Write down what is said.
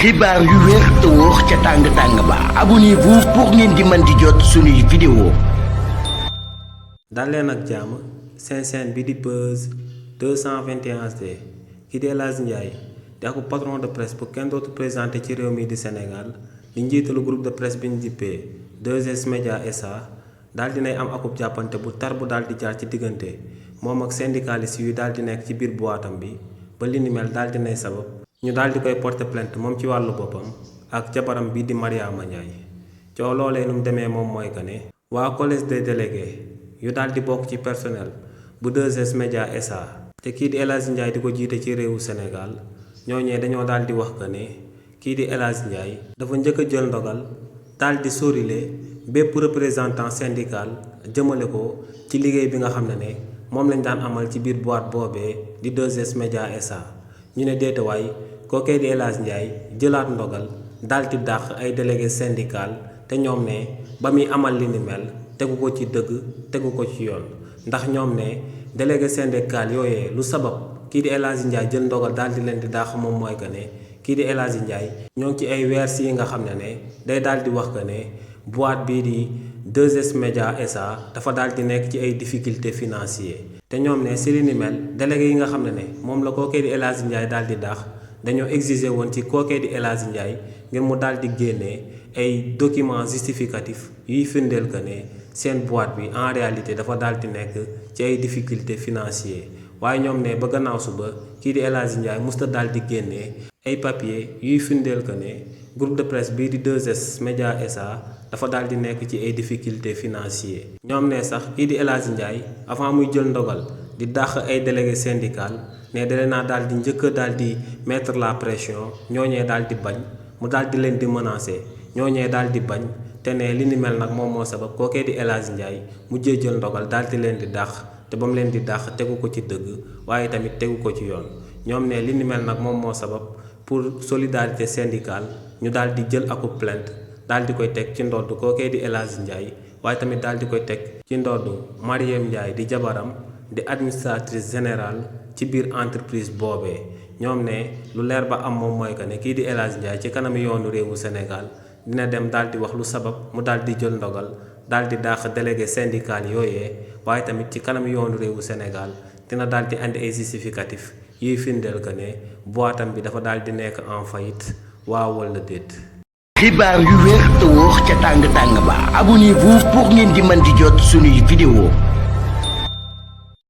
xibaar yu wér te wóor ca tàng ba abonnez-vous pour ngeen di mën di jot suñuy vidéo. dal leen ak jàmm seen chaîne bi di Buzz 221HD kii di El Hadji Ndiaye di ak patron de presse bu kenn dootu présenté ci réew mi di Sénégal di njiitalu groupe de presse bi ñu dippee 2S Media SA daal dinay am akub jàppante bu tar bu daal di jaar ci diggante moom ak syndicaliste yu daal di nekk ci biir boitam bi ba li ni mel daal dinay sabab ñu daal di koy porter plainte moom ci wàllu boppam ak jabaram bi di Mariama Ndiaye coow loolee nu mu demee moom mooy que ne waa collège des délégués yu daal di bokk ci personnel bu 2S Media SA te kii di El Hadji Ndiaye di ko jiite ci réewu Sénégal ñooñee dañoo daal di wax que ne kii di El Hadji Ndiaye dafa njëkk a jël ndogal daal di sóorile bépp représentant syndical jëmale ko ci liggéey bi nga xam ne moom lañ daan amal ci biir boîte boobee di 2S Media SA ñu ne déetawaay kookee di El Hadji Ndiaye jëlaat ndogal daal di dàq ay délégué syndical te ñoom ne ba muy amal li ni mel tegu ko ci dëgg tegu ko ci yoon ndax ñoom ne délégué syndical yooyee lu sabab kii di El Hadji Ndiaye jël ndogal daal di leen di dàq moom mooy que ne kii di El Hadji Ndiaye ñoo ngi ci ay weer yi nga xam ne day daal di wax que ne boîte bii di 2S Media SA dafa daal di nekk ci ay difficultés financières te ñoom ne si li ni mel délégué yi nga xam ne moom la kookee di El Hadji Ndiaye daal di dàq dañoo exiger woon ci kookee di El Hadji Ndiaye ngir mu daal di génnee ay documents justificatifs yuy firndeel que ne seen boîte bi en réalité dafa daal di nekk ci ay difficultés financières waaye ñoom ne ba gannaaw suba kii di El Hadji Ndiaye musta daal di génnee ay papiers yuy firndeel que ne groupe de presse bii di 2S Media SA dafa daal di nekk ci ay difficultés financières ñoom ne sax kii di El Hadji Ndiaye avant muy jël ndogal di dàq ay délégué syndical ne dalee naa daal di njëkk daal di mettre la pression ñooñee daal di bañ mu daal di leen di menacer ñooñee daal di bañ te ne li ni mel nag moom moo sabab kookee di El Hadji Ndiaye mujjee jël ndogal daal di leen di dàq te ba mu leen di dàq tegu ko ci dëgg waaye tamit tegu ko ci yoon ñoom ne li ni mel nag moom moo sabab pour solidarité syndicale ñu daal di jël akub plainte daal di koy teg ci ndodd kookee di El Hadji Ndiaye waaye tamit daal di koy teg ci ndodd Mariam Ndiaye di jabaram di administratrice générale ci biir entreprise boobee ñoom ne lu leer ba am moom mooy que ne kii di El Hadji Ndiaye ci kanam yoonu réewu Sénégal dina dem daal di wax lu sabab mu daal di jël ndogal daal di dàq délégué syndical yooyee waaye tamit ci kanam yoonu réewu Sénégal dina daal di andi ay justificatif yuy firndeel que ne boitam bi dafa daal di nekk en faillite waaw wala déet. xibaar yu wér te wóor ca tàng ba abonnez-vous pour ngeen di mën di jot suñuy vidéo.